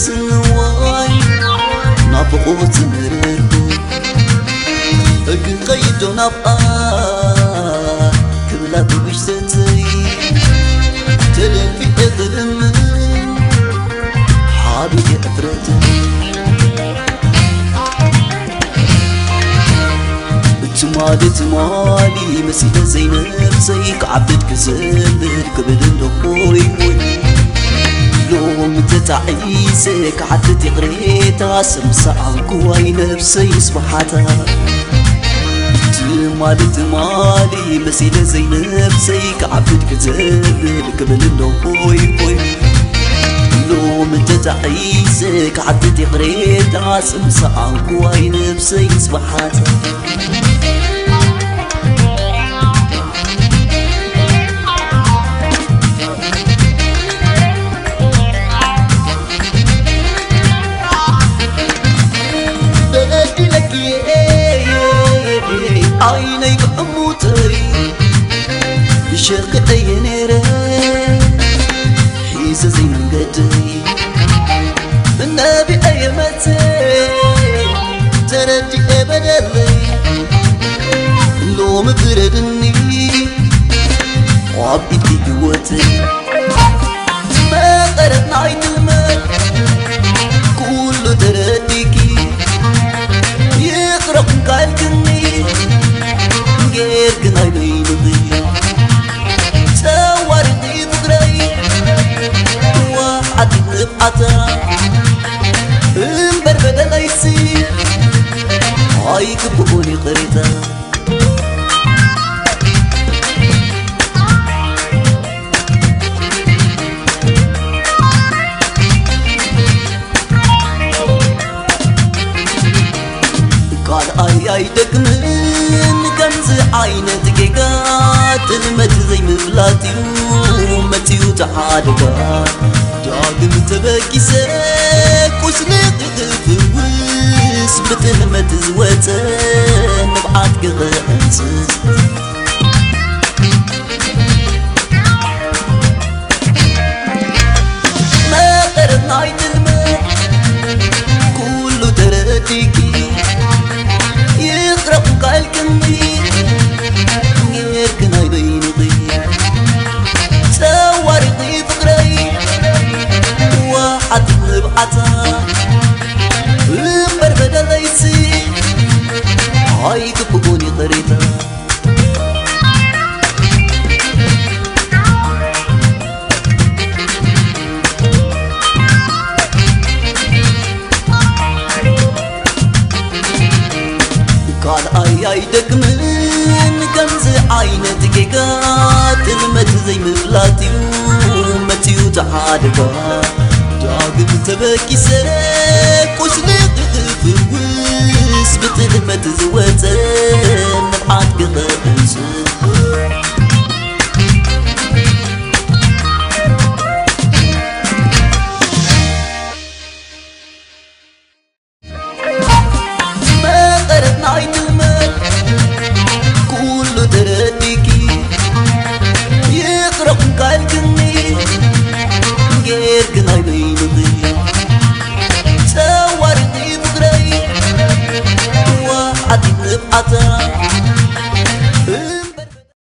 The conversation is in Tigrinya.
ስንዋይ ናፍቖት ዝመረርኩ፣ እግር ቀይዶ ናብኣ ክብላ ብጉሽተተይ፣ ተደፊኤ ክልምን ሓቢኤ እፍረተይ። ትማሊ ትማሊ መሲለ ዘይነብሰይ፣ ክዓብድ ክዘምር ክብል እንዶ ሆይ ሆይ። ሎሚ ተታዒዘ ክሓትት ይቕሬታ፣ ስም ሰኣንኩዋይ ነብሰይ ስብሓታ። ትማሊ ትማሊ መሲለ ዘይነብሰይ፣ ክዓብድ ክዘምር ክብል እንዶ ሆይ ሆይ። ሎሚ ተታዒዘ ክሓትት ይቕሬታ፣ ስም ሰኣንኩዋይ ነብሰይ ስብሓታ። በዲለኪ ዓይነይ ብዕሙተይ ብሸቂ እየ ነይረ ሒዘ ዘይመንገደይ ነቢዐ የመጽእ ተረዲኤ በደለይ ሎሚ ፍረድኒ ኣብ ኢድኪ ህይወተይ መቐረት ናይ ትልመት ኩሉ ተረዲኪ ይቕረ ኹንካ ኢልክኒ ጌርኪ ናይ በይንኺ ጸዋሪኺ ፍቕረይ ዋሓቲ ንብዓታ እምበር በደለይሲ ኣይግብኦን ይቕሬታ። ካልኣይ ኣይደግምን ከምዚ ዓይነት ጌጋ ትልመት ዘይምፍላጥ እዩ መፅዩ ተሓደጋ ዳግም ተበጊሰ ቁስሊ ክፍውስ ብትልመት ዝወፀ ንብዓት ክቕዕንስ መቐረት ናይ ትልመ ኩሉ ተረዲኪ ይቕረ ቁንቃ ኢልክኒ ጌርኪ ናይ በይንኺ ጸዋሪኺ ፍቕረይ ዋሓቲ ንብዓታ እምበር በደለይሲ ኣይግብኦን ይቕሬታ። ካልኣይ ኣይደግምን ከምዚ ዓይነት ጌጋ ትልመት ዘይምፍላጥ እዩ መፅዩ ተሓደጋ ዳግም ተበጊሰ ቁስሊ ክፍውስ ብትልመት ዝወፀ ንብዓት ክቕዕንስ መቐረት ናይ ትልመት ኩሉ ተረዲኪ ይቕረ ቁንቃ ኢልክኒ ጌርኪ ናይ በይንኺ ጸዋሪኺ ፍቕረይ ዋሓቲ ንብዓታ